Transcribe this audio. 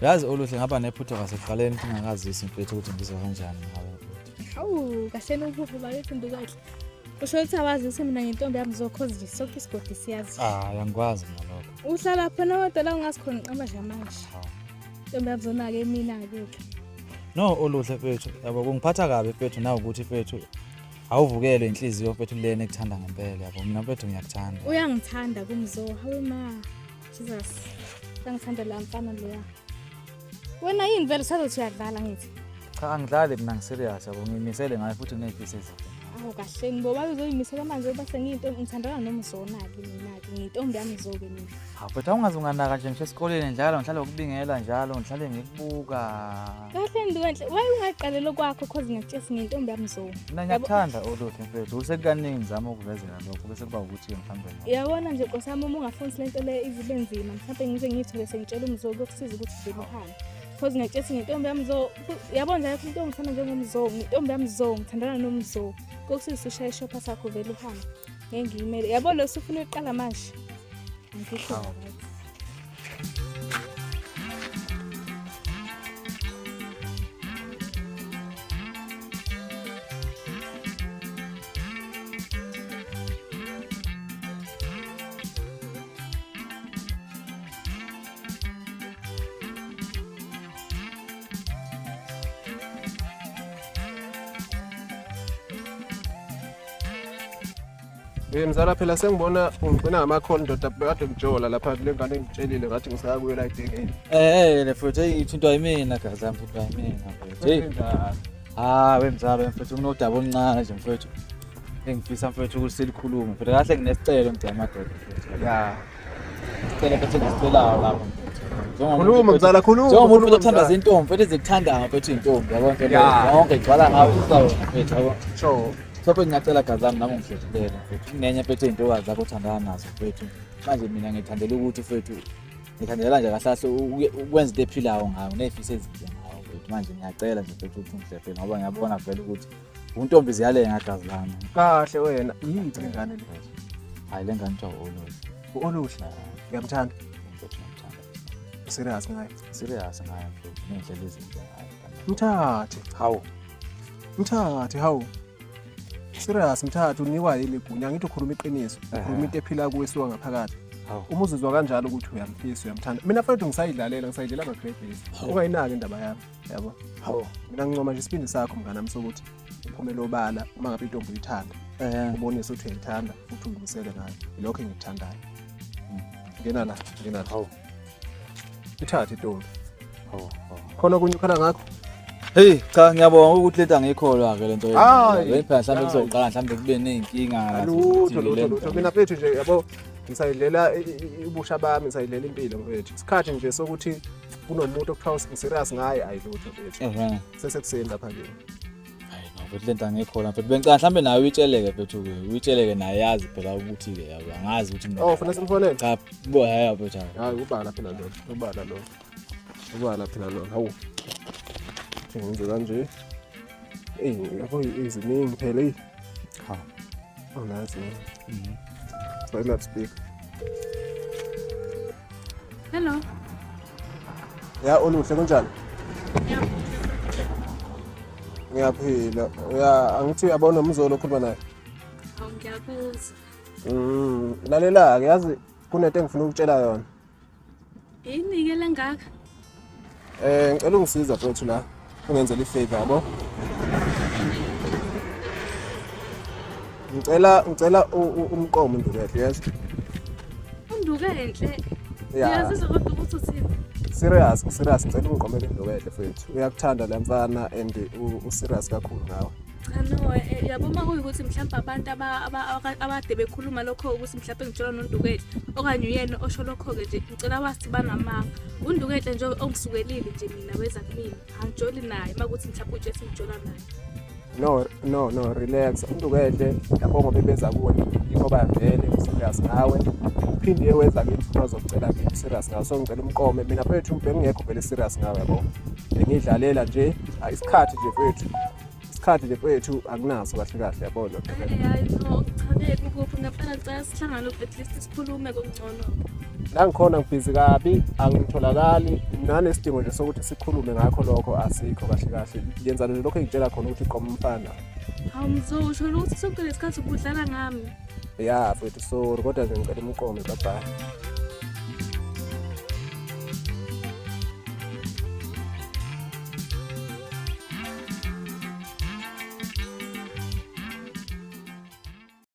Yazi Oluhle ngaba nephutha kwasekuqaleni futhi ngingakazisi mfethu ukuthi ngizwa kanjani ngawe mfethu. Hawu, kahleni uphupho bakithi Ndukahle. Usho ukuthi awazise mina ngentombi yami zokhozi nje sonke isigodi siyazi. Ah, angikwazi mina lokho. Uhlala phana wedwa la ungazi khona uqamba nje manje. Hawu. Ntombi yami zona-ke mina-ke. No Oluhle mfethu, yabo kungiphatha kabi mfethu nawe ukuthi mfethu awuvukelwe inhliziyo mfethu lena ekuthanda ngempela yabo. Mina mfethu ngiyakuthanda. Uyangithanda kumzo. Hawu ma. Jesus. Uyangithanda la mfana loya. Wena yini vele usazothi uyadlala ngithi? Cha angidlali mina ngiserious yabo, ngimisele ngayo futhi nginey'fiso ezinhle. Awu kahleni bo, babe uzoyimisela manje uba sengiyintombi ngithandana nomzona-ke mina-ke ngiyintombi yami zo-ke mina. Hawu mfethu awungaze unganaka nje ngisho esikoleni njalo ngihlale ngikubingela njalo ngihlale ngikubuka. Kahle Nduwenhle, why ungaqaleli okwakho cause ngiyakutshela ngiyintombi yami zo. Mina ngiyakuthanda Oluhle mfethu, sekukaningi ngizama ukuvezela lokho bese kuba ukuthi-ke mhlawumbe no. Uyabona nje Nkosi yami uma ungafuni le nto le izibe nzima mhlawumbe ngize ngiyithole sengitshela umzo kuyokusiza ukuthi uvele uhambe. Cause ngiyakutshela ngiyintombi yami zo, yabona nje ayikho into ongithanda njengomzo, ngiyintombi yami zo, ngithandana nomzo. Kuyokusiza ushaye ishopha sakho vele uhambe. Ngeke ngiyimele. Yabo lo usufuna ukuqala manje. Angikho right. Mzala phela sengibona ungigcina ngamakholi ndoda bekade ngijola lapha kule ngane engitshelile ngathi ngisaya kuyo la idekeni. Le mfethu hey ithintwa yimina gazi lami mfethu yimina mfethu. Hey. Ah we mzala mfethu kunodaba oluncane nje mfethu. Engifisa mfethu ukuthi silikhulume mfethu kahle nginesicelo mfethu amadoda mfethu. Ya. Isicelo mfethu engisicelayo lapha mfethu. Khuluma mzala khuluma. Njengomuntu khuluma, othanda mzala. izintombi mfethu ezikuthandayo mfethu intombi yabo mfethu. Ya. Yonke igcwala ngawe usawona mfethu yabo. Sure. So mfethu ngiyacela gazi lami nami ungihlehlele mfethu. Kunenye mfethu iy'ntokazi zakho othandana nazo mfethu. Manje mina ngithandela ukuthi mfethu ngithandela nje kahle kahle ukwenza into ephilayo ngayo ney'fiso ezinhle ngayo mfethu. Manje ngiyacela nje mfethu ukuthi ungihlehlele ngoba ngiyabona vele ukuthi untombi ziyalenga gazi lami. Kahle wena, yiphi le ngane le? Hhayi le ngane kuthiwa u-Oluhle. U-Oluhle. Uyamthanda? Mfethu ngiyamthanda. Serious ngaye. Serious ngayo mfethu, ney'ndlela ezinhle ngayo. Mthathe. Hawu. Mthathe hawu. Serious mthathe unikwa yini igunya ngithi ukhuluma iqiniso, ukhuluma into ephila kuwe esuka ngaphakathi. Hawu. Uma uzizwa kanjalo ukuthi uyamfisa uyamthanda. Mina mfethu ngisayidlalela ngisayidlela ama-grade A's. Ungayinaki indaba yami, yabo. Hawu. Mina ngincoma nje isibindi sakho mngani wami sokuthi uphumele obala uma ngabe intombi uyithanda. Ubonise ukuthi uyayithanda futhi uyimisele ngayo. Yilokho engikuthandayo. Ngena la, ngena la. Hawu. Ithathe intombi. Hawu. Hawu. Khona okunye ukhala ngakho? Hey, cha ngiyabonga ukuthi lento angiyikholwa ke lento. Hayi. Le phela mhlawumbe kuzoqala mhlawumbe kube ney'nkinga. Lutho lutho lutho. Mina mfethu nje yabo ngisayidlela ubusha bami, ngisayidlela impilo mfethu. Isikhathi nje sokuthi kunomuntu okuthiwa ngiserious ngaye ayilutho mfethu. Ehhe. Sesekuseni lapha kimi. Hayi no, mfethu lento angiyikholwa mfethu. Bengicela mhlawumbe nawe uyitsheleke mfethu ke. Uyitsheleke naye yazi phela ukuthi ke yabo angazi ukuthi mina. Oh, ufuna simfonele? Cha, bo hayi mfethu. Hayi ubala phela lo. Ubala lo. Ubala phela lo. Hawu. Ngenze kanje. Ey, yabo iziningi phela ey. Ha. Oh, nazi. Sorry, loudspeaker. Hello. Ya Oluhle kunjani? Ngiyaphila. Ya angithi uyabona umzolo okhuluma naye. Hawu ngiyakuzwa. Lalela ke yazi kunento engifuna ukutshela yona. Yini-ke le ngaka? Ngicela ungisiza mfethu la. Ungenzele ifavor yabo. Ngicela umqomo uNdukenhle yes. uNdukenhle. Ya. Uyazizwa kodwa ukuthi uthini? Serious, serious ngicela ungiqomele uNdukenhle mfethu. Uyakuthanda le mfana and u serious kakhulu ngawe. Cha no, yabo uma kuyikuthi mhlawumbe abantu abade bekhuluma lokho ukuthi mhlawumbe ngitshelwa noNdukenhle okanye uyena osho lokho-ke nje ngicela wazi banamanga. uNdukenhle nje ongisukelile nje mina weza kumina. Angijoli naye uma kuthi mhlawumbe ujesu ngijola naye. No, no, no, relax. uNdukenhle yabo ngoba ebeza kuwe ingoba vele userious ngawe. Uphinde weza kimi futhi wazocela kimi serious ngawe. So ngicela umqome mina mfethu bengingekho vele serious ngawe yabo. Bengidlalela nje isikhathi nje mfethu. Isikhathi nje mfethu akunaso kahle kahle yabo lokho. Hayi no, cha ke kukuphi ngempela ngicela sihlangane at least sikhulume kungcono. La ngikhona ngibhizi kabi, angitholakali, nanesidingo nje sokuthi sikhulume ngakho lokho asikho kahle kahle. Yenza nje lokho engitshela khona ukuthi qoma umfana. Hawu Mzo, usho ukuthi sonke lesikhathi ubudlala ngami. Ya mfethu, sorry, kodwa nje ngicela umqome. Bye bye.